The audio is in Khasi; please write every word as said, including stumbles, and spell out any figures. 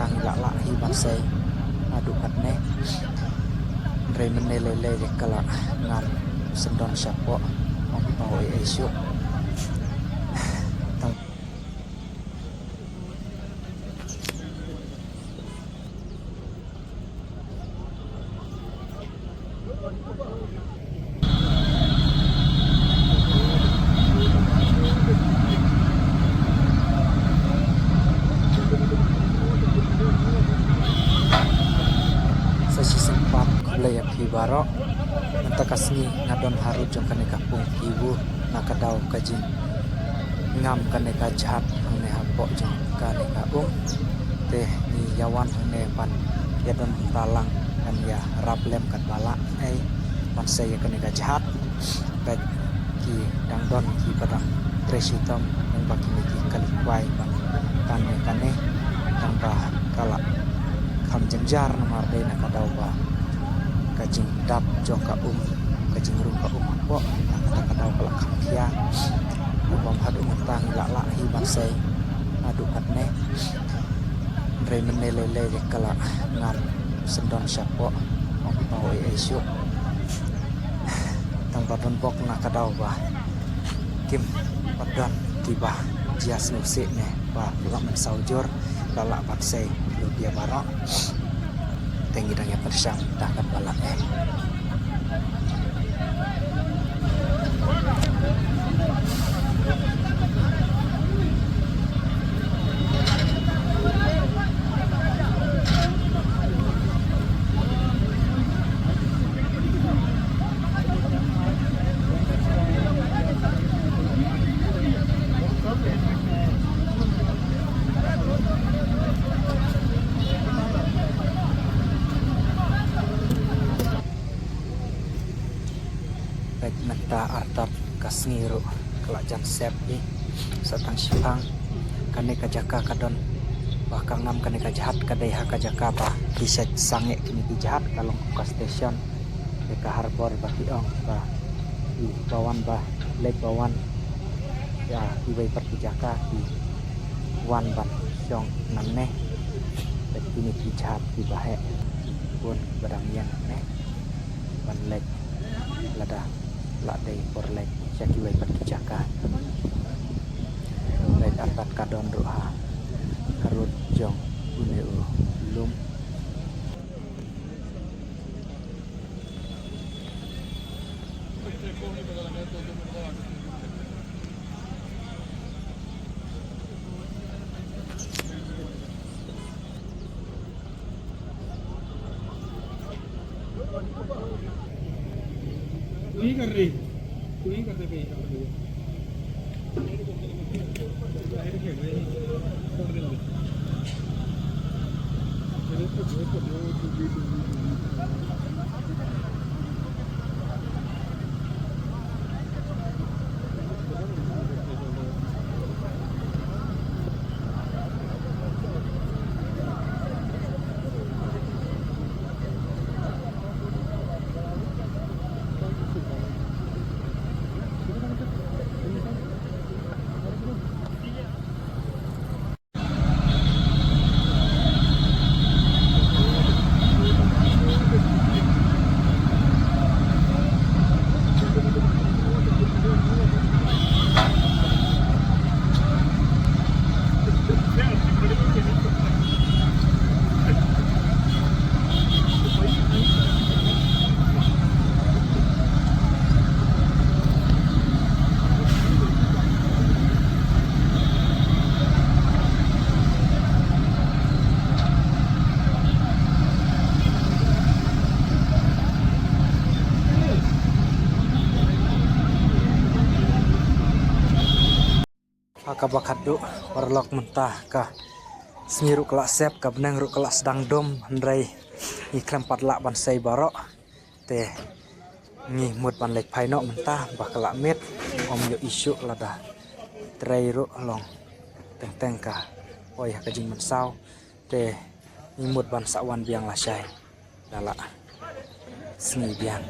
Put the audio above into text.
Tang la la hi ban sei. Adu kat ne. Rei mene lele de kala ngan sendon syapo. Ong pau e e syuk. Tang. Sa shisien pat khublei ïa phi baroh. Mynta ka sngi nga don harud jong kane ka pung kiwu na ka daw ka jingngam kane ka jhat hangne hapoh jong kane ka um. Te ngi ïa wan hangne ban ïa don bynta lang ban ïa rap lem katba lah ei ban sei ïa kane ka jhat. Bad ki dang don kiba dang trei shitom, dang ba kine ki kali kwai ban tan ne kane, dang ba ka la kham jynjar namar dei na ka daw ba ka jingdap jong ka um, ka jingrung ka um hapoh na kata ka daw ka la kham khia. Bad bym haduh mynta ngi la lah hi ban sei haduh katne. Rei mene lele de kala ngan sendon syapo. Ong pau e e syuk. Tang ba don bok na ka daw ba kim pat don kiba jia sngewsih ne ba la mynsaw jur, la lah ban sei lut ïa baroh. Te ngi dang ïa pyrshang da katba lah ei. Peit mynta artat ka sngi ruh ka la jan sep hi. Sa tang shiphang kane ka jaka ka don ba ka ngam kane ka jhat, ka dei ha ka jaka ba ki shet sangeh kine ki jhat, ka long ka station. Te ka harbor ba ki ong ba ki ba wan ba leit ba wan ïa kiwei pat ki jaka ki wan ban shong nangne. Te kine ki jhat kiba heh ki bun ba dang ïeng nangne ban leit lada la dei por leit sha kiwei pat ki jaka. Leit artat ka don ruh ha harud jong une u lum. तू ही कर रही, तू ही कर दे कहीं का। Ha kaba khadduh paralok mynta ka sngi ruh ka la sep, ka bneng ruh ka la sdang dum, hynrei ngi khlem pat lah ban sei baroh. Te ngi mut ban leit phai noh mynta ba ka la miet, ym ïohi shuh lada trei ruh long teng teng ka poi ha ka jingmynsaw. Te ngi mut ban sa wan biang lashai da la sngi biang.